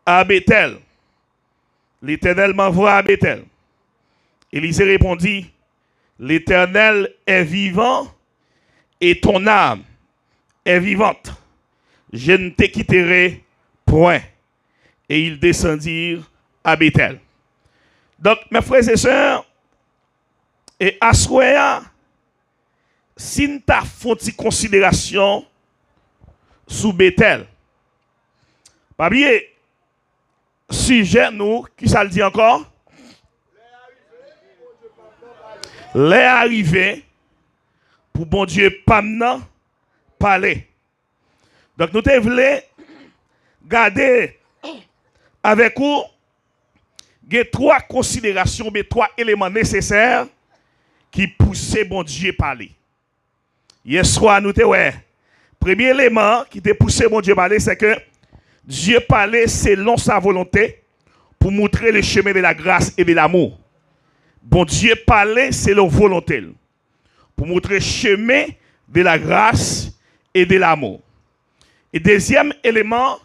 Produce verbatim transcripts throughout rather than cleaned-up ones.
à Béthel. L'Éternel m'envoie à Béthel. Élisée répondit, L'Éternel est vivant et ton âme est vivante. Je ne te quitterai point. Et ils descendirent à Béthel. Donk, mes frères et sœurs, e aswè a, si n ta fè yon ti konsiderasyon sou Betèl, pa bliye, sijè nou, ki sa l di ankò? Lè a rive pou Bondye pa m nan pale. Donk, nou te vle gade avèk ou, gen twa konsiderasyon oubyen twa eleman nesesè ki pouse Bondye pale. Yè swa, nou te wè, premye eleman ki te pouse Bondye pale, se ke Dye pale selon sa volonte pou montre le chemin de la grâce et de l'amour. Bondye pale selon volonte l pou montre chemen de la grâce et de l'amour. E dezyèm eleman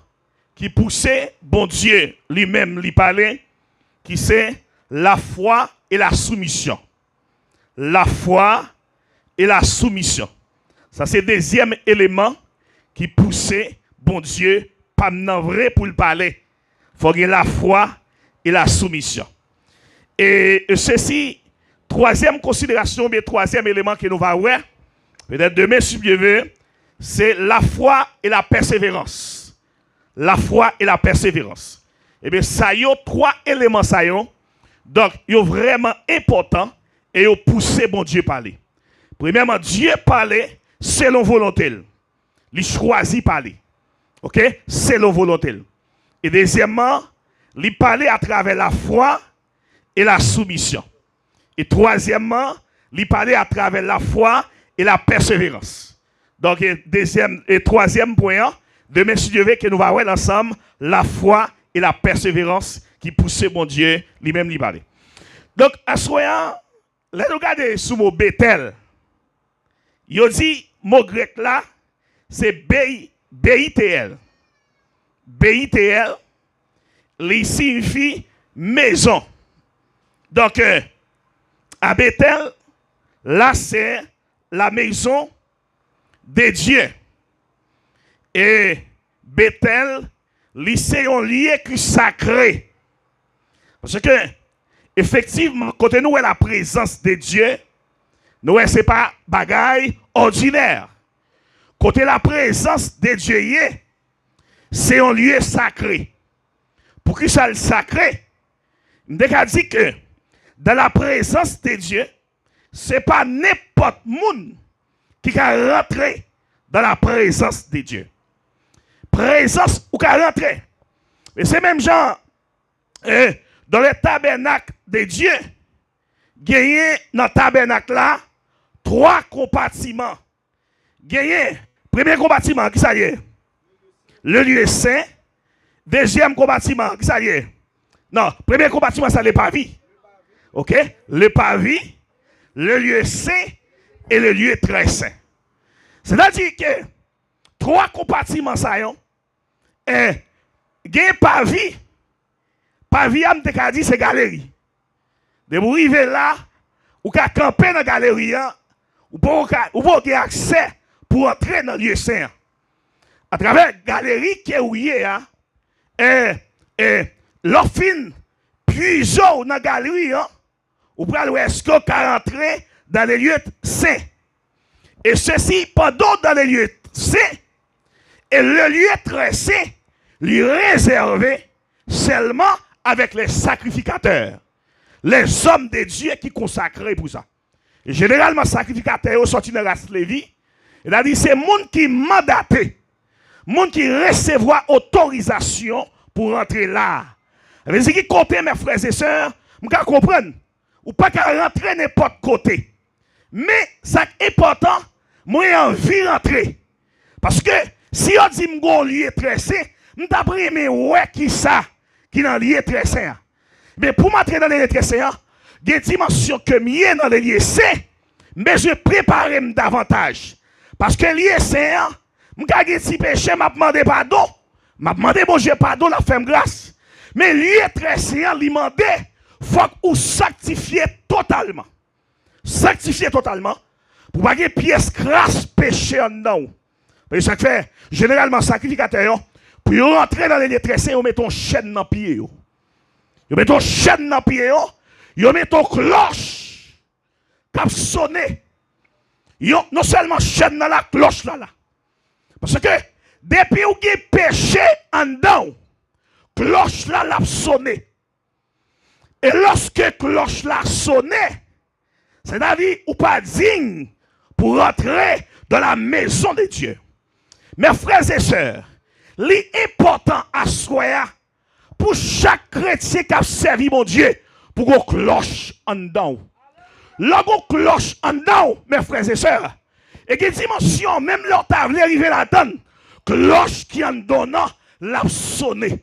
ki pouse Bondye li menm li pale, ki se lafwa e la soumisyon. Lafwa e la soumisyon. Sa se dezyèm eleman ki pouse Bondye pa m nan vre pou l pale. Fò gen lafwa e la soumisyon. E, e sesi, twazyèm konsiderasyon oubyen twazyèm eleman ke nou va wè, petèt demen, si Dye ve, se lafwa e la pèseverans. Lafwa e la pèseverans. Ebyen, sa yo, twa eleman sa yo, donk, yo vrèman enpòtan e yo pouse Bondye pale. Premyèman, Dye pale selon volonte l. Li chwazi pale. Oke? Selon volonte l. E dezyèmman, li pale atravè lafwa e la soumisyon. E twazyèmman, li pale atravè lafwa e la pèseverans. Donk, e dezyèm, e twazyèm pwen an, demen, si Dye ve, ke nou va wè l ansanm, lafwa e la pèseverans ki pouse Bondye li menm li pale. Donk, aswè a, lè nou gade sou mo Betèl, yo di mo grèk la, se B I, B I T L. B I T L, li siyifi mezon. Donk, euh, à Béthel, là c'est la maison de Dieu. E Betèl, li se yon lye ki sakre. Paske, efektivman, kote nou wè la prezans de Dye, nou wè se pa bagay òdinè. Kote la prezans de Dye ye, se yon lye sakre. Poukisa l sakre? M te ka di ke dans la présence de Dieu, se pa nenpòt moun ki ka rantre dans la présence de Dieu. Prezans ou ka rantre. E se menm jan, eh, dans le tabernacle de Dieu, genyen nan tabènak la twa konpatiman. Genyen, premye konpatiman, ki sa l ye? Le lieu saint. Dezyèm konpatiman, ki sa l ye? Non, premye konpatiman, sa le parvis. Oke? Le parvis, le lieu saint et le lieu très saint. Sètadi ke twa konpatiman sa yo, eh, gen parvis. Parvis a, m te ka di, se galeri. Depi w rive la, ou ka kanpe nan galeri an, ou poko ka, ou poko gen aksè pou w antre nan lye sen an. Atravè galeri ke ou ye a, e, e, lè w fin pwize w nan galeri an, ou pral wè èske w ka rantre dans les lieux saints. Et ceci pendant dans les lieux saints, et le lieu très saint li rezève sèlman avèk les sacrificateurs, les hommes de Dieu ki konsakre pou sa. Jeneralman, sakrifikatè yo sòti nan ras Levi, sètadi se moun ki mandate, moun ki resevwa otorizasyon pou rantre la a. Sa vle di ki kote, mes frères et sœurs, m ka konprann, ou pa ka rantre nenpòt kote. Men, sa k enpòtan, mwen anvi rantre. Paske, si yo di m gon lye trè sen, m t ap renmen wè kisa ki nan lye trè sen an. Men, pou m antre nan lye trè sen an, gen dimansyon ke m ye nan lye sen, m bezwen prepare m davantaj. Paske lye sen an, m ka gen ti peche, m ap mande padon. M ap mande Bondye padon, l ap fè m gras. Men lye trè sen an, li mande, fòk ou saktifye totalman. Saktifye totalman. Pou pa gen pyès kras peche anndan w. Men sa k fè, jeneralman, sakrifikatè yo, pou yo rantre nan lye trè sen, yo mete yon chèn nan pye yo. Yo mete yon chèn nan pye yo, yo mete yon klòch k ap sone. Yo, non sèlman chèn nan la, klòch la la. Paske depi w gen peche anndan w, klòch la, l ap sone. E lòske klòch la sone, sètadi ou pa diy pou rantre dans la maison de Dieu. Mes frères et sœurs, li enpòtan aswè a pou chak kretyen k ap sèvi Bondye pou gon klòch anndan w. Lè w gon klòch anndan w, mes frères et sœurs, e gen dimansyon, menm lè w ta vle rive ladan l, klòch ki anndan w nan, l ap sone.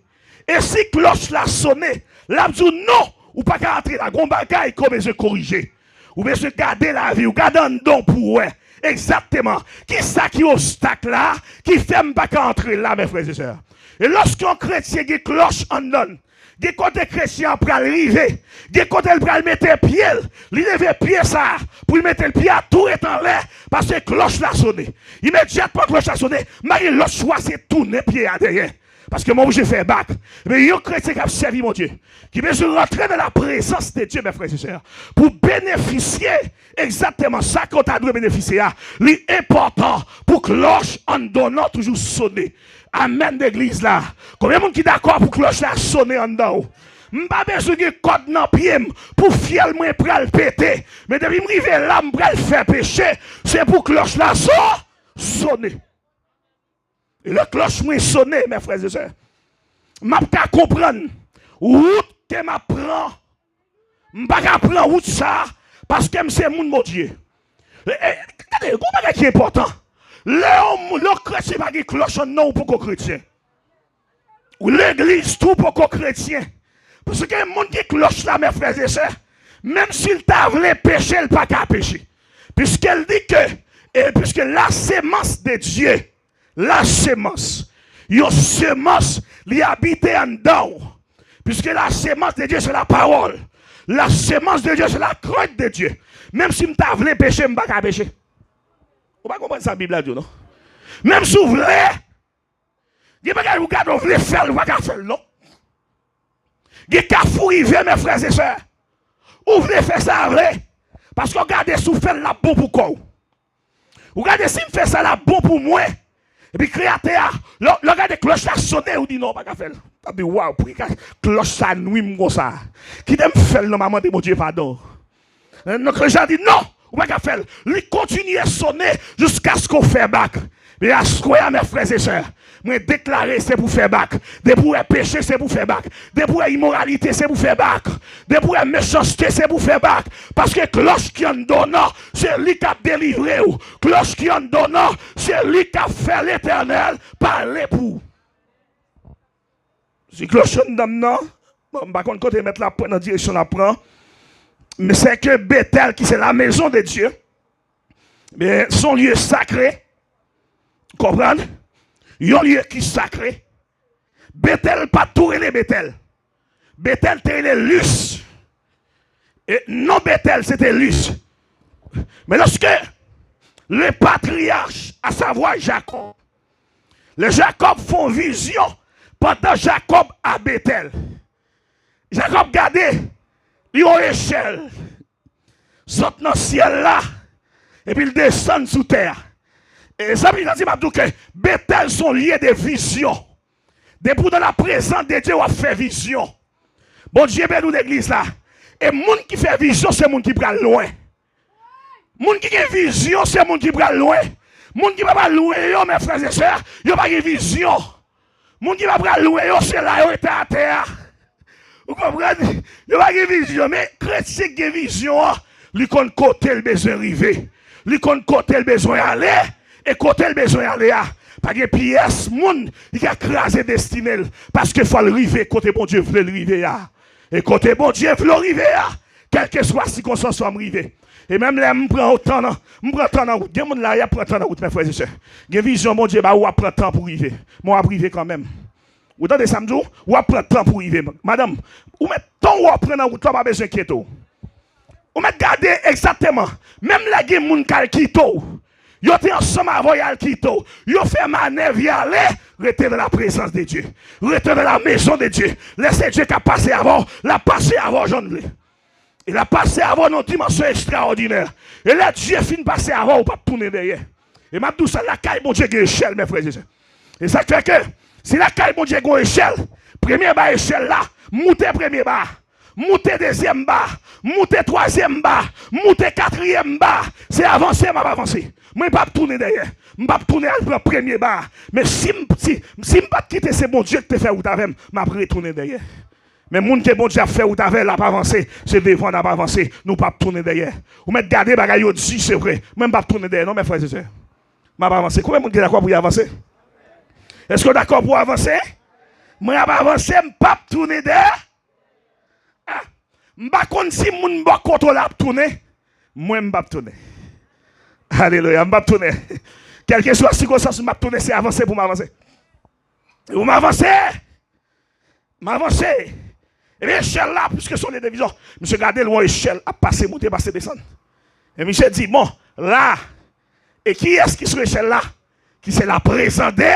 E si klòch la sone, l ap di w non, ou pa ka antre la, gon bagay ke w bezwen korije. Ou bezwen gade lavi w, gade anndan w pou w wè egzakteman kisa ki obstak la ki fè m pa ka antre la, mes frères et sœurs. E lòske yon kretyen gen klòch anndan l, gen kote kretyen an pral rive, gen kote l pral mete pye l, li leve pye sa a pou l mete l, pye a tou ret anlè, paske klòch la sone. Imedyatman klòch la sone, m pa gen lòt chwa, se tounen pye a dèyè. Paske mwen oblije fè bak. Men yon kretyen k ap sèvi Bondye, ki bezwen rantre nan la prezans de Dye, mes frères et sœurs, pou benefisye egzakteman sa ke w ta dwe benefisye a, li enpòtan pou klòch anndan w nan toujou sone. Amèn, legliz la. Konbyen moun ki dakò pou klòch la sone anndan w? M pa bezwen gen kòd nan pye m pou fyèl mwen pral pete. Men depi m rive la, m pral fè peche, se pou klòch la so-, sone. E lè klòch mwen sone, mes frères et sœurs, m ap ka konprann wout ke m ap pran. M pa ka pran wout sa a paske m se moun Bondye. E, e, gade, gon bagay ki enpòtan. Lè yon moun, lè yon kretyen pa gen klòch anndan w, ou poko kretyen. Ou legliz tou poko kretyen. Paske moun ki klòch la, mes frères et sœurs, menm si l ta vle peche, l pa ka peche. Piske l di ke, e piske la semence de Dieu, la semence, yon semans, li abite anndan w. Puisque la semence de Dieu, c'est la parole. La semence de Dieu, c'est la crainte de Dieu. Menm si m ta vle peche, m pa ka peche. Ou pa konprann sa Bib la di w, non? Menm si w vle, gen bagay ou gade, w vle fè l, ou pa ka fè l, non. Gen kafou rive, mes frères et sœurs. Ou vle fè sa vre. Paske w gade si w fè l, l ap bon pou kò w. Ou gade si m fè sa, l ap bon pou mwen. Epi Kreyatè a, lè, lè w gade klòch la sone, ou di, "Non, w pa ka fè l." W ap di, "Waw, poukisa klòch sa nwi m konsa? Kite m fè l, non, m a mande Bondye padon." Non, klòch la di, "Non, ou pa ka fè l." Li kontinye sone jiskaske w fè bak. Men aswè a, mes frères et sœurs, mwen deklare se pou fè bak. Depi w wè peche, se pou fè bak. Depi w wè imoralite, se pou fè bak. Depi w wè mechanste, se pou fè bak. Paske klòch ki anndan w nan, se li k ap delivre w. Klòch ki anndan w nan, se li k ap fè Letènèl pale pou ou. Si klòch anndan m nan, bon, m pa konn kote mèt la pran, nan direksyon l ap pran. Men se ke Betèl, ki se la maison de Dieu, men se yon lye sakre. Konprann? Yon lye ki sakre. Betèl pa t tou rele Betèl. Betèl te rele Lis. E non Betèl, se te Lis. Men lòske le patriyach, asavwa Jakòb, lè Jakòb fè yon vizyon pandan Jakòb a Betèl, Jakòb gade, li yon echèl sot nan syèl la, epi l desann sou tè a. E zanmi, zanmi, m ap di w ke Betèl se yon lye de vizyon. Depi w nan la prezans de Dye, w ap fè vizyon. Bondye beni w, legliz la. E moun ki fè vizyon, se moun ki pral lwen. Moun ki gen vizyon, se moun ki pral lwen. Moun ki pa pral lwen yo, mes frères et sœurs, yo pa gen vizyon. Moun ki pa pral lwen yo, se la yo rete atè a. Ou konprann? Yo pa gen vizyon, men kretyen ki gen vizyon an, li konn kote l bezwen rive. Li konn kote l bezwen ale, e kote l bezwen ale a, pa gen pyès moun ki ka kraze destine l, paske fò l rive kote Bondye vle l rive a. E kote Bondye vle w rive a, kèlkeswa sikonstans ou, m rive. E menm lè m pran tan nan, m pran tan nan wout. Gen moun la, y ap pran tan nan wout, mes frères et sœurs. Gen vizyon Bondye ba ou, w ap pran tan pou rive. Men w ap rive kanmenm. Ou tande sa m di w? W ap pran tan pou rive. Madanm, ou mèt tan w ap pran nan wout la, w pa bezwen enkyete w. Ou mèt gade egzakteman. Menm lè gen moun k al kite w, yo te ansanm avè w, y al kite w. Yo fè manèv, y ale. Rete dans la présence de Dieu. Rete dans la maison de Dieu. Lè se Dye k ap pase avè w, l ap pase avè w jan l vle. E l ap pase avè w nan yon dimansyon ekstraòdinè. E lè Dye fin pase avè w, ou p ap tounen dèyè. E m ap di w sa, lakay Bondye gen echèl, mè frè e sè. E sa k fè ke, si lakay Bondye gen yon echèl, premye ba echèl la, moute premye ba, moute dezyèm ba, moute twazyèm ba, moute katriyèm ba, se avanse m ap avanse. Mwen p ap tounen dèyè. M p ap tounen al pran premye ba. Men si m, si, si m pa t kite se Bondye ki te fè wout avè m, m ap retounen dèyè. Men moun ke Bondye ap fè wout avè l ap avanse, se devan n ap avanse, nou p ap tounen dèyè. Ou mèt gade bagay yo di, se vre. Mwen m p ap tounen dèyè non, mè frè e sè. M ap avanse. Konbyen moun ki dakò pou y avanse? Èske w dakò pou w avanse? Mwen ap avanse, m p ap tounen dèyè. Ah, m pa konn si moun bò kote w la ap tounen. Mwen, m p ap tounen. Alelouya, m p ap tounen. Kèlkeswa sikonstans, m p ap tounen, se avanse pou m avanse. Pou m avanse. M avanse. Ebyen, echèl la, piske se yon lye de vizyon. Misye gade l wè yon echèl ap pase, moute, pase, desann. E misye di, bon, la, e kiyès ki sou echèl la? Ki se la prezans de,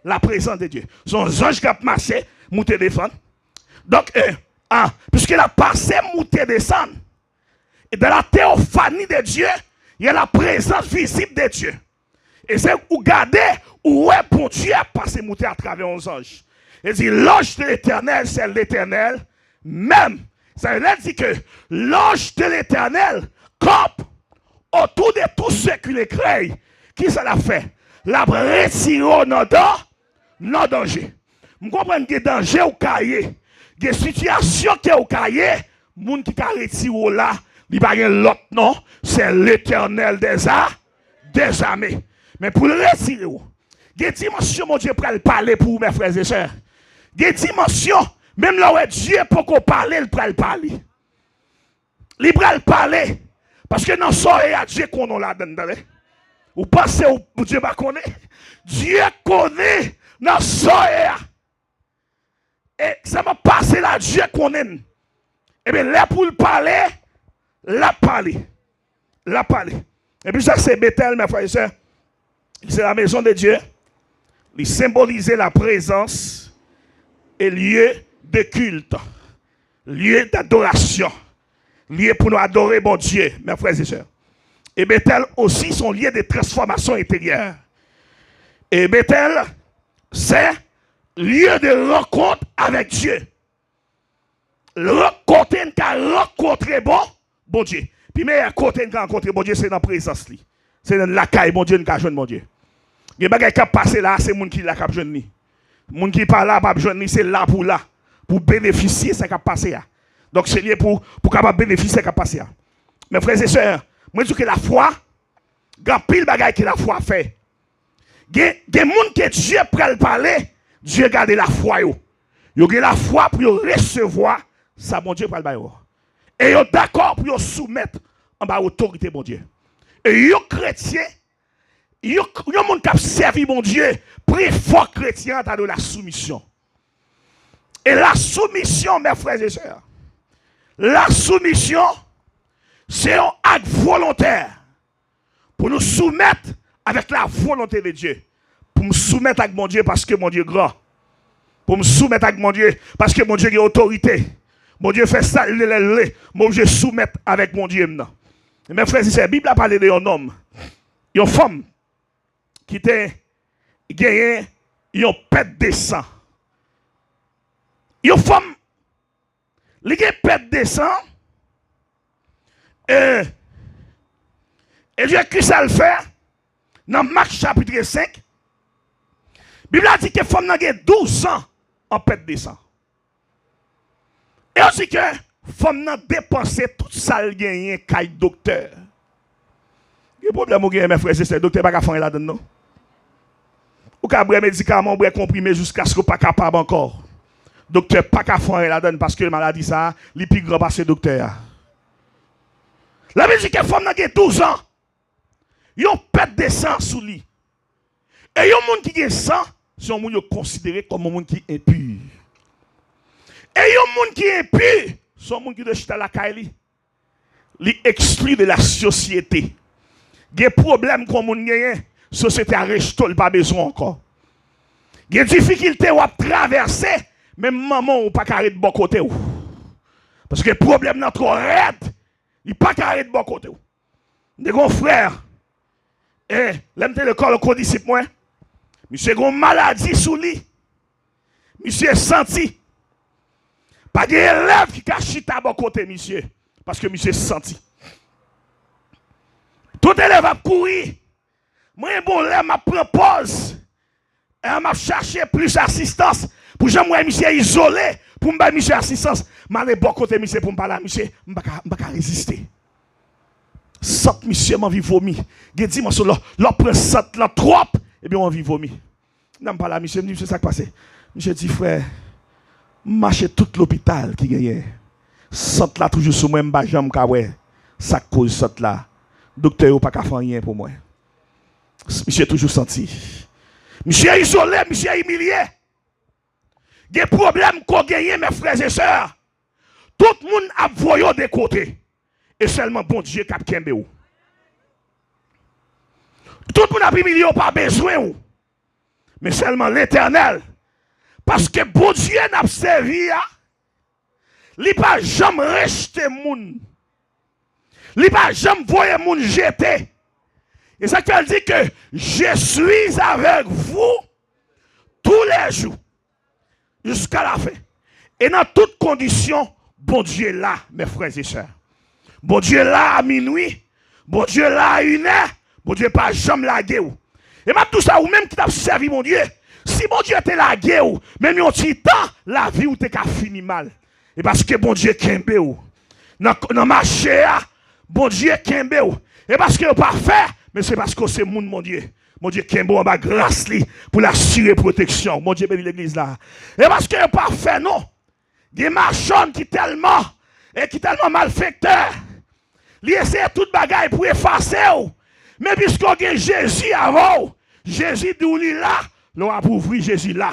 la prezans de Dye. Se yon zanj k ap mache, moute, desann. Donk, e, a, piske l ap pase, moute, desann, e dans la théophanie de Dieu, il y a la présence visible de Dieu. E se ou gade, ou wè Bondye ap pase moute atravè yon zanj. E di, l'ange de l'Éternel, c'est l'Éternel même. Sa vle di ke l'ange de l'Éternel campe autour de tous ceux qui le craignent. Kisa l ap fè? L ap retire w nan dan, nan danje. M konprann gen danje ou ka ye, gen sitiyasyon ke ou ka ye, moun ki ka retire w la, li pa gen lòt non, se Letènèl dèza, dèzame. Men pou l retire w, gen dimansyon Bondye pral pale pou ou, mè frè e sè. Gen dimansyon, menm lè w wè Dye poko pale, l pral pale. Li pral pale. Paske nan sa w ye a, Dye konnen w ladann, tande. Ou panse w, Dye pa konnen? Dye konnen nan sa w ye a. E sa m ap pase la, Dye konnen l. Ebyen, lè pou l pale, l ap pale. L ap pale. Epi sa se Betèl, mè frè e sè. Se la maison de Dieu. Li senbolize la prezans e lye de kilt, lye dadorasyon, lye pou nou adore Bondye, mè frè e sè. E Betèl osi se yon lye de transfòmasyon enteryè. E Betèl se lye de rankont avèk Dye. Rank-, kote n ka rankontre bon, Bondye. Pi meyè kote n ka rankontre Bondye, se nan prezans li. Se nan lakay Bondye n ka jwenn Bondye. Gen bagay k ap pase la, se moun ki la k ap jwenn li. Moun ki pa la p ap jwenn li, se la pou la, pou benefisye sa k ap pase a. Donk, se lye pou, pou kapab benefisye sa k ap pase a. Men frè e sè, mwen di ke lafwa, gen anpil bagay ke lafwa fè. Gen, gen moun ke Dye pral pale, Dye gade lafwa yo. Yo gen lafwa pou yo resevwa sa Bondye pral ba yo. E yo dakò pou yo soumèt anba otorite Bondye. E yon kretyen, yon, yon moun k ap sèvi Bondye, prefò kretyen an ta dwe la soumisyon. E la soumisyon, mè frè e sè, la soumisyon, se yon ak volontè. Pou nou soumèt avèk la volonte de Dye. Pou m soumèt ak Bondye paske Bondye gran. Pou m soumèt ak Bondye paske Bondye gen otorite. Bondye fè sa l vle lè l vle. M oblije soumèt avèk Bondye m nan. Men frè e sè, Bib la pale de yon nonm, yon fanm ki te genyen yon pèt de san. Yon fanm, li gen pèt de san. E, ebyen, kisa l fè? Nan Mak chapit senk, Bib la di ke fanm nan gen douz an an pèt de san. E yo di ke fanm nan depanse tout sa l genyen kay doktè. Gen pwoblèm ou genyen, men frè e sè, doktè pa ka fè anyen ladann non. Ou ka bwè medikaman, ou bwè konprime jiskaske w pa kapab ankò. Doktè pa ka fè anyen ladann paske maladi sa a, li pi gran pase doktè a. Labib di ke fanm nan gen douz an, yon pèt de san sou li. E yon moun ki gen san, se yon moun yo konsidere kòm yon moun ki enpi. E yon moun ki enpi, se yon moun ki dwe chita lakay li. Li ekskli de la sosyete. Gen pwoblèm ke yon moun genyen, sosyete a rejte w, li pa bezwen w ankò. Gen difikilte w ap travèse, menm manman w pa ka ret bò kote w. Paske pwoblèm nan twò rèd, li pa ka ret bò kote w. M te gen yon frè, e lè m te lekòl, yon kodisip mwen, misye gen yon maladi sou li. Misye santi. Pa gen elèv ki ka chita bò kote misye, paske misye santi. Tout elèv ap kouri. Mwen, bon, lè m ap pran pòz, e m ap chache plis asistans pou jan m wè misye izole, pou m bay misye asistans. M ale bò kote misye pou m pale a misye, m pa ka, m pa ka reziste. Sant misye, m anvi vomi. Gen dimansyon, lè, lè w pran sant lan twòp, ebyen, w anvi vomi. Nan m pale a misye, m di, "Misye, sa k pase?" Misye di, "Frè, m mache tout lopital ki genyen. Sant la toujou sou mwen, m pa janm ka wè sa k koz sant la. Doktè yo pa ka fè anyen pou mwen." Misye toujou santi. Misye izole, misye imilye. Gen pwoblèm ke w genyen, mè frè e sè. Tout moun ap voye w de kote. E sèlman Bondye k ap kenbe w. Tout moun ap imilye w, pa bezwen w. Men sèlman Letènèl. Paske Bondye n ap sèvi a, li pa janm rejte moun. Li pa janm voye moun jete. E sa k fè l di ke, "Je suis avec vous tous les jours, jusqu'à la fin." E nan tout kondisyon, Bondye la, mè frè e sè. Bondye la a minwi, Bondye la a inè, Bondye pa janm lage w. E m ap di w sa, ou menm ki t ap sèvi Bondye, si Bondye te lage w, menm yon ti tan, lavi w te ka fini mal. E paske Bondye kenbe w. Nan, nan mache a, Bondye kenbe w. E paske yo pa fè, men se paske w se moun Bondye. Bondye kenbe w anba gras li pou l asire pwoteksyon w. Bondye beni legliz la. E paske yo pa fè non. Gen machonn ki tèlman, e ki tèlman malfektè. Li eseye tout bagay pou efase w. Men piske w gen Jezi avè w, Jezi di w li la, lè w ap ouvri, Jezi la.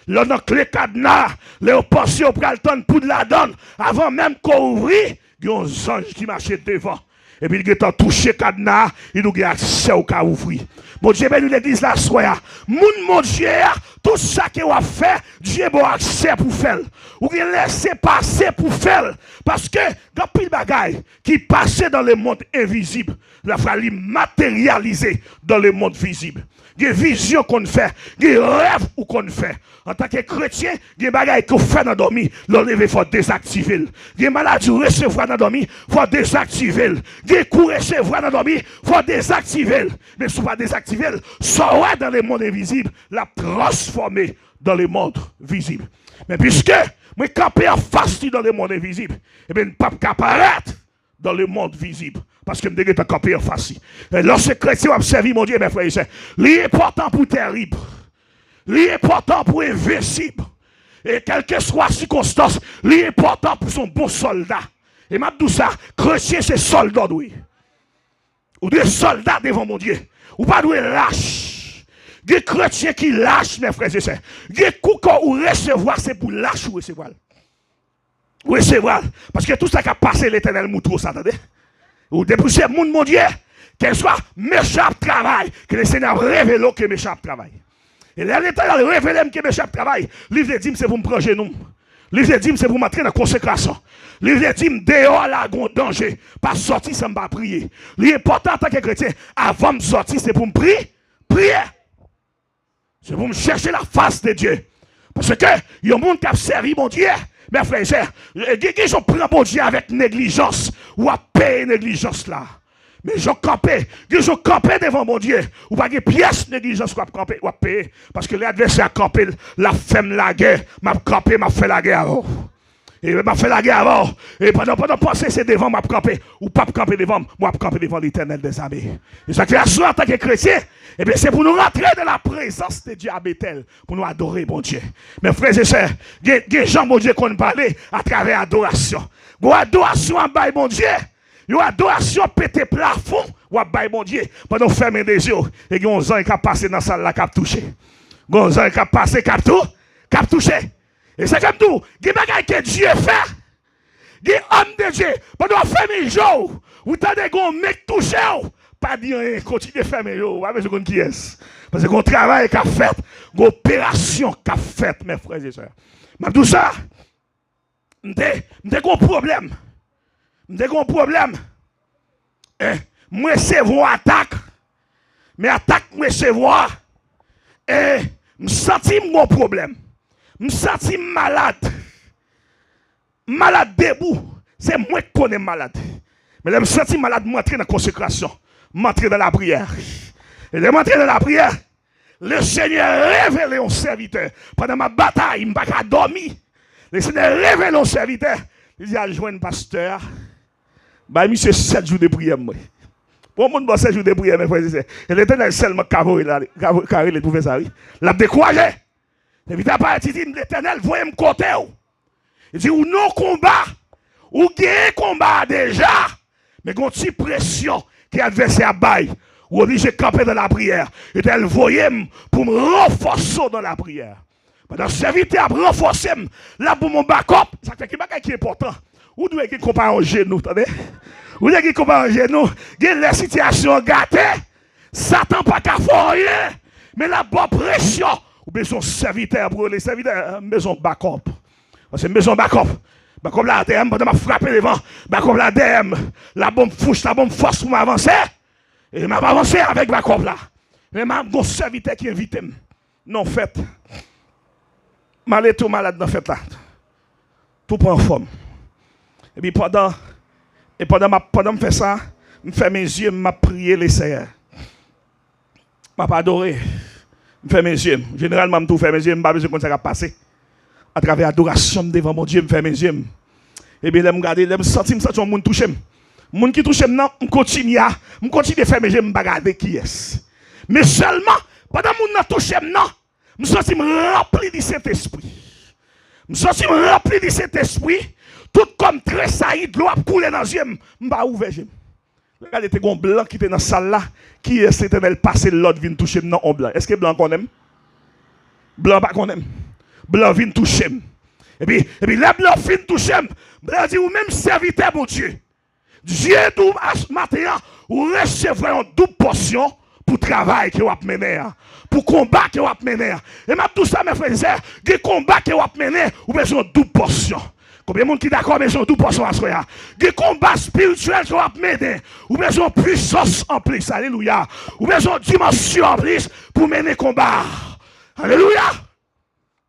Lè w nan kle kadna, lè yo panse yo pral tann poud ladan l, avan menm ke w ouvri, gen yon zanj ki mache devan. Epi l gentan touche kadna a, li di w gen aksè w ka ouvri. Bondye beni legliz la aswè a. Moun Bondye a, tout sa ke w ap fè, Dye ba w aksè pou fè l. Ou gen lese pase pou fè l. Paske gen anpil bagay ki pase dans le monde invisible. Lafwa li materyalize dans le monde visible. Gen vizyon konn fè, gen rèv ou konn fè. Antanke kretyen, gen bagay ke w fè nan dòmi, lè w leve fò w dezaktive l. Gen maladi w resevwa nan dòmi, fò w dezaktive l. Gen kou w resevwa nan dòmi, fò w dezaktive l. Men si w pa dezaktive l, sa w wè dans le monde invisible, l ap transfòme dans le monde visible. Men piske mwen kanpe anfas li dans le monde invisible, ebyen, m p ap ka parèt dans le monde visible. Paske m te gentan kanpe anfas li. E lòske kretyen w ap sèvi Bondye, mè frè e sè, li enpòtan pou w terib. Li enpòtan pou w envensib. E kèlkeswa sikonstans, li enpòtan pou w se yon bon sòlda. E m ap di w sa, kretyen se sòlda w dwe. Ou dwe sòlda devan Bondye. Ou pa dwe lach. Gen kretyen ki lach, mè frè e sè. Gen kou ke ou resevwa, se pou lach ou resevwa l. Resevwa l. Paske tout sa k ap pase, Letènèl moutre w sa, tande. Ou depi w se moun Bondye, kèlkeswa mechan ap travay, ke Lesenyè ap revele w ke mechan ap travay. E lè Letènèl revele m ke mechan ap travay, li vle di m se pou m pran jenou m. Li vle di m se pou m antre nan konsekrasyon. Li vle di m deyò a la gen yon danje. Pa sòti san m pa priye. Li enpòtan antanke kretyen, avan m sòti, se pou m pri, priye. Se pou m chèche la face de Dieu. Paske yon moun k ap sèvi Bondye, mè frè e sè, gen, gen jan w pran Bondye avèk neglijans, w ap peye neglijans la. Men jan w kanpe, gen jan w kanpe devan Bondye, ou pa gen pyès neglijans w ap kanpe, w ap peye. Paske lè advèsè a kanpe, l ap fè m lagè, m ap kanpe, m ap fè lagè avè w. E m ap fè lagè avè w. E pandan, pandan w panse se devan m w ap kanpe, ou p ap kanpe devan m, w ap kanpe devan Letènèl dèzame. E sa k fè aswè antanke kretyen, ebyen, se pou nou rantre nan la prezans de Dye a Betèl, pou nou adore Bondye. Men frè e sè, gen, gen jan Bondye konn pale atravè adorasyon. Gon adorasyon w ap bay Bondye, yon adorasyon pete plafon w ap bay Bondye, pandan w fèmen de zye w, e gen yon zanj k ap pase nan sal la k ap touche. Gon zanj k ap pase, k ap tou, k ap touche. E sa k ap di w, gen bagay ke Dye fè. Gen òm de Dye, pandan w ap fèmen je w, ou tande gon men k touche w. Pa di anyen, kontinye fèmen je w, ou pa bezwen konn kiyès. Paske gon travay k ap fèt, gon operasyon k ap fèt, mè frè e sè. M ap di w sa, m te, m te gon pwoblèm. M te gon pwoblèm. Eh, m resevwa atak. Men atak m resevwa, eh, m santi m gon pwoblèm. M santi m malad. M malad debou. Se mwen k konnen m malad. Men lè m santi m malad, m antre nan konsekrasyon. M antre nan lapriyè. E lè m antre nan lapriyè, Lesenyè revele yon sèvitè. Pandan m ap batay, m pa ka dòmi. Lesenyè revele yon sèvitè. Li di, al jwenn pastè a. Bay misye sèt jou de priyè, mwen. Pou yon moun ba w sèt jou de priyè, men frè e sè. E Letènèl sèlman k ka voye l ale, ka vo-, ka rele l pou fè sa, wi. L ap dekouraje. Sèvitè a parèt, li di, Letènèl voye m kote w. Li di, ou nan konba, ou genyen konba a deja, men gon ti presyon ke advèsè a bay. Ou oblije kanpe nan lapriyè. Letènèl voye m pou m ranfòse w nan lapriyè. Pandan sèvitè ap ranfòse m, l ap ban m yon bakòp. Sa fè ki bagay ki enpòtan. Ou dwe gen konpayon jenou, tande? Ou dwe gen konpayon jenou. Gen lè sitiyasyon an gate, Satan pa ka fè w anyen, men l ap ba w presyon. Ou bezwen yon sèvitè pou rele sèvitè, m bezwen yon bakòp. Paske m bezwen yon bakòp. Bakòp la dèyè m pandan m ap frape devan. Bakòp la dèyè m. L ap ban m fous, l ap ban m fòs pou m avanse. E m ap avanse avèk bakòp la. Men m ap gon sèvitè ki envite m nan yon fèt. M ale tou malad nan fèt la. Tou pa anfòm. Epi pandan, e pandan m ap, pandan m fè sa, m fèmen zye m, m ap priye Leseyè. M ap adore. M fèmen zye m. Jeneralman, m tou fèmen zye m, m pa bezwen konn sa k ap pase. Atravè adorasyon m devan Bondye, m fèmen zye m. Ebyen, lè m gade, lè m santi, m santi yon moun touche m. Moun ki touche m nan, m kontinye a, m kontinye fèmen zye m, m pa gade kiyès. Men sèlman, pandan moun nan touche m nan, m santi m ranpli di Sentespri. M santi m ranpli di Sentespri, tout kò m tresayi, dlo ap koule nan zye m, m pa ouvè zye m. Gade, te gon blan ki te nan sal la. Kiyès Letènèl pase lòd vin touche m nan yon blan? Èske blan konnen m? Blan pa konnen m. Blan vin touche m. Epi, epi lè blan fin touche m, blan di, ou menm sèvitè Bondye, Dye di w maten an, ou resevwa yon doub pòsyon pou travay ke w ap mennen an, pou konba ke w ap mennen an. E m ap di w sa, mè frè e sè, gen konba ke w ap mennen, ou bezwen yon doub pòsyon. Konbyen moun ki dakò bezwen yon doub pòsyon aswè a? Gen konba espirityèl ke w ap mennen, ou bezwen yon pwisans anplis. Alelouya. Ou bezwen yon dimansyon anplis pou mennen konba a. Alelouya.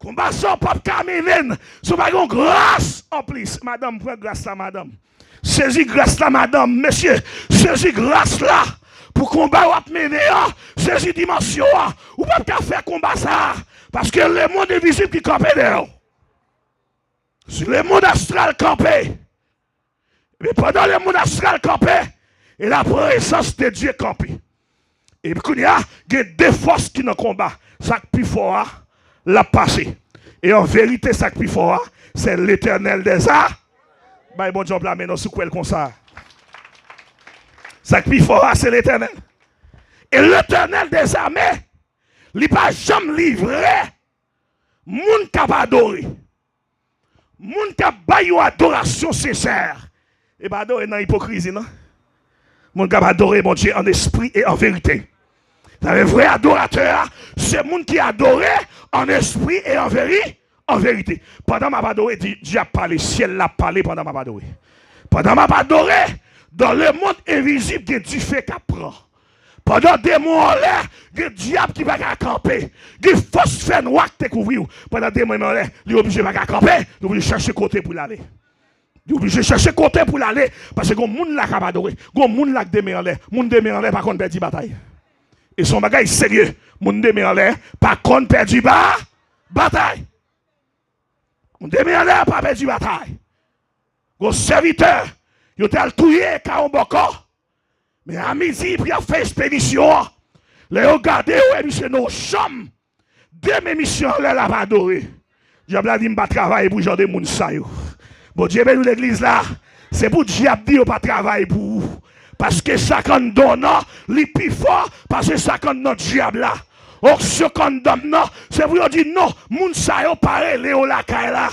Konba sa w p ap ka mennen l si w pa gen yon gras anplis. Madanm, pran gras la, madanm. Sezi gras la, madanm. Mesye, sezi gras la. Pou konba w ap mennen an, sezi dimansyon an. Ou p ap ka fè konba sa a, paske lemonn envizib ki kanpe dèyè w. Si lemonn astral kanpe, men pandan lemonn astral kanpe, e laprezans de Dye kanpe. Epi kounye a, gen de fòs ki nan konba. Sa k pi fò a, l ap pase. E an verite, sa k pi fò a, se Letènèl dèzame. Bay Bondye yon pla men non si w kwè l konsa. Sa k pi fò a, se Letènèl. E Letènèl dèzame, li pa janm livre moun k ap adore. Moun k ap bay yon adorasyon sensè, e pa adore nan ipokrizi, non. Moun k ap adore Bondye an espri e an verite. Sa vle vrè adoratè a, se moun ki adore an espri e an veri-, an verite. Pandan m ap adore, di, Dye ap pale, syèl la ap pale pandan m ap adore. Pandan m ap adore, dan lemonn envizib, gen dife k ap pran. Pandan demon anlè, gen dyab ki pa ka kanpe. Gen fòs fènwa k te kouvri w. Pandan demon anlè, li oblije pa ka kanpe, li oblije chèche kote pou l ale. Li oblije chèche kote pou l ale, paske gon moun la k ap adore. Gon moun la k de men anlè. Moun de men anlè pa konn pèdi batay. E se yon bagay serye. Moun de men anlè pa konn pèdi ba-, batay. Moun de men anlè pa pèdi batay. Gon sèvitè, yo t al touye ka yon bòkò. Men a midi, pou y ap fè espedisyon an, lè yo gade, yo wè misye nan yon chanm. De men misye anlè l ap adore. Dyab la di, m pa travay pou jan de moun sa yo. Bondye beni w legliz la. Se pou dyab di yo pa travay pou ou. Paske sa k anndan w nan, li pi fò pase sa k anndan dyab la. Onksyon kandòm nan, se pou yo di non, moun sa yo pa rele yo lakay la.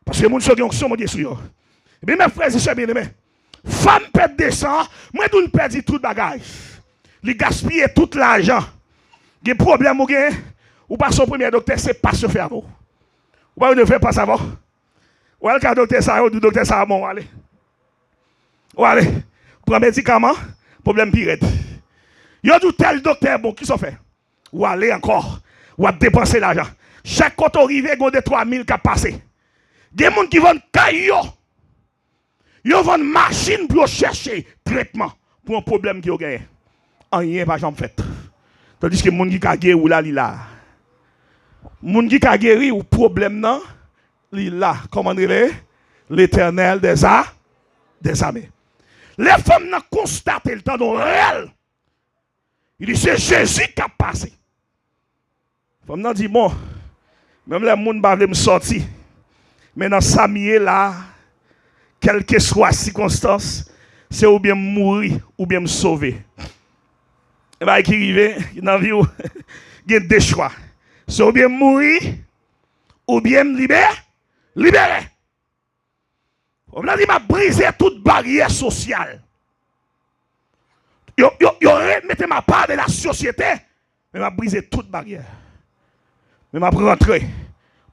Paske moun sa yo gen onksyon Bondye sou yo. Ebyen, mè frè e sè byeneme, fanm pèdi de san, mwen di w li pèdi tout bagay. Li gaspiye tout lajan. Gen pwoblèm ou gen, ou pase yon premye doktè, se pas yo fè avè w. Ou pa konn yo fè pas avè w. Ou al ka doktè sa yo, di w doktè sa bon, ou ale. Ou ale. Pran medikaman, pwoblèm pi rèd. Yo di w tèl doktè bon, kisa w fè? Ou ale ankò. W ap depanse lajan. Chak kote w rive, gen de twa mil k ap pase. Gen moun ki vann kay yo. Yo vann machin pou yo chèche tretman pou yon pwoblèm ke yo genyen. Anyen pa janm fèt. Tandiske moun ki ka geri w la, li la. Moun ki ka geri w pwoblèm nan, li la. Kòman l rele? Letènèl dèza, dèzame. Lè fanm nan konstate l tande yon rèl, li di se Jezi k ap pase. Fanm nan di, bon, menm lè moun pa vle m sòti, men nan sa m ye la, kèlkeswa sikonstans, se oubyen m mouri, oubyen m sove. E bagay ki rive nan vi w, gen de chwa. Se oubyen m mouri, oubyen m libè, libere. Fanm nan di, m ap brize tout baryè sosyal. Yo, yo, yo remete m apa de la sosyete, men m ap brize tout baryè. Men m ap rantre.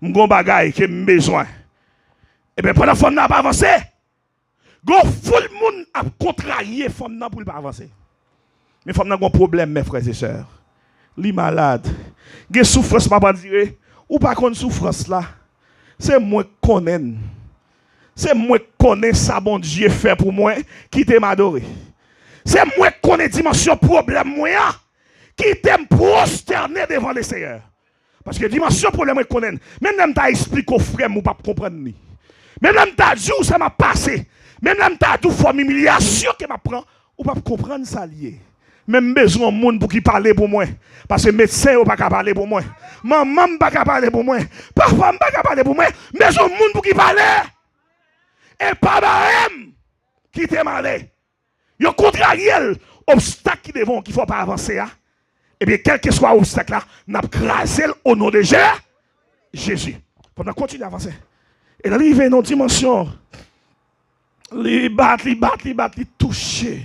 M gon bagay ke m bezwen. Ebyen, pandan fanm nan ap avanse, gon foul moun ap kontrarye fanm nan pou l pa avanse. Men fanm nan gon pwoblèm, mè frè e sè. Li malad. Gen soufrans m ap andire. Ou pa konn soufrans la. Se mwen k konnen l. Se mwen k konnen sa Bondye fè pou mwen. Kite m adore. Se mwen k konnen dimansyon pwoblèm mwen an. Kite m pwostène devan Leseyè. Paske dimansyon pwoblèm mwen konnen l. Menm lè m ta esplike w, frè m, ou p ap konprann li. Menm lè m ta di w sa m ap pase. Menm lè m ta di w fòm imilyasyon ke m ap pran, ou p ap konprann sa l ye. Men m bezwen yon moun pou ki pale pou mwen. Paske medsen yo pa ka pale pou mwen. Manman m pa ka pale pou mwen. Papa m pa ka pale pou mwen. M bezwen yon moun pou ki pale. E pa bare m. Kite m ale. Yo kontrarye l. Obstak ki devan w ki fè w pa avanse a, ebyen, kèlkeswa obstak la, n ap kraze l o non de Je-, Jezi. Fanm nan kontinye avanse. E lè l rive nan yon dimansyon, li bat, li bat, li bat, li touche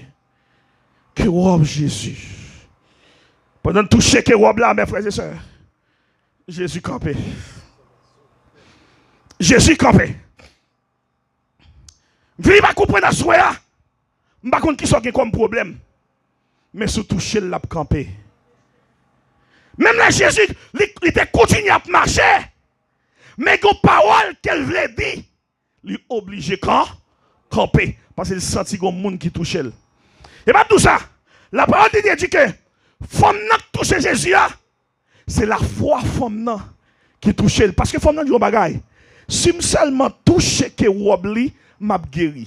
ke wòb Jezi. Pandan l touche ke wòb la, mè frè e sè, Jezi kanpe. Jezi kanpe. M fini pa konprann aswè a. M pa konn kisa w gen kòm pwoblèm. Men si w touche l, l ap kanpe. Menm lè Jezi, li, li te kontinye ap mache, men gen yon pawòl ke l vle di, li oblije kan-, kanpe. Paske l santi gen yon moun ki touche l. E m ap di w sa, lapawòl de Dye di ke fanm nan k touche Jezi a, se lafwa fanm nan ki touche l. Paske fanm nan di yon bagay, si m sèlman touche ke wòb li, m ap geri.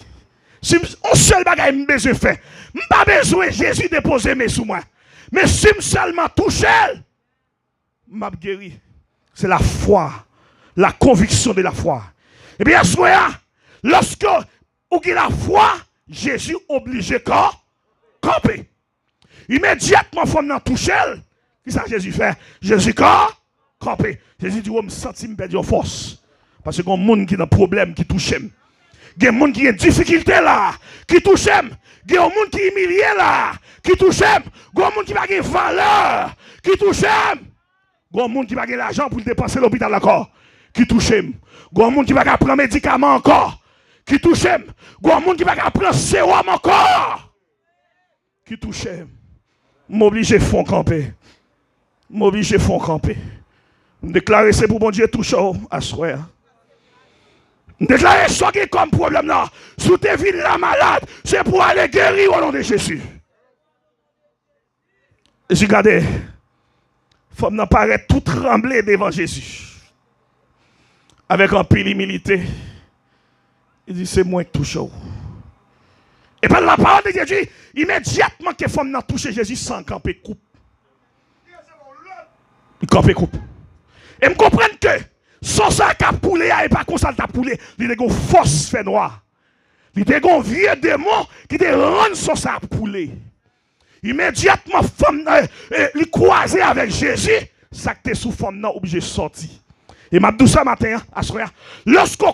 Si m, yon sèl bagay m bezwen fè, m pa bezwen Jezi depoze men sou mwen. Men si m sèlman touche l, m ap geri. Se lafwa, la conviction de la foi. Ebyen, aswè a, lòske ou gen lafwa, Jezi oblije kan-, kanpe. Imedyatman, fanm nan touche l. Kisa Jezi fè? Jezi kan-, kanpe. Jezi di, "O, m santi m pèdi yon fòs." Paske gen moun ki nan pwoblèm ki touche m. Gen moun ki gen difikilte la, ki touche m. Gen yon moun ki imilye la, ki touche m. Gen yon moun ki pa gen valè, ki touche m. Gen yon moun ki pa gen lajan pou l depanse lopital ankò, ki touche m. Gen yon moun ki pa ka pran medikaman ankò, ki touche m. Gen yon moun ki pa ka pran sewòm ankò, ki touche m. M oblije fè w kanpe. M oblije fè w kanpe. M deklare se pou Bondye touche w aswè a. M deklare sa w gen kòm pwoblèm nan. Si w te vin la malad, se pou w ale geri o non de Jezi. Jezi gade, fanm nan parèt tou tranble devan Jezi. Avèk anpil imilite, li di, "Se mwen k touche w." E pa lapawòl de Dye di, imedyatman ke fanm nan touche Jezi, san kanpe koup. Li kanpe koup. E m konprann ke san sa k ap koule a, e pa konsa l t ap koule. Li te gen yon fòs fènwa. Li te gen yon vye demon ki te rann san sa ap koule. Imedyatman, fanm nan, e, e, li kwaze avèk Jezi, sa k te sou fanm nan oblije sòti. E m ap di w sa maten an, aswè a, lòske w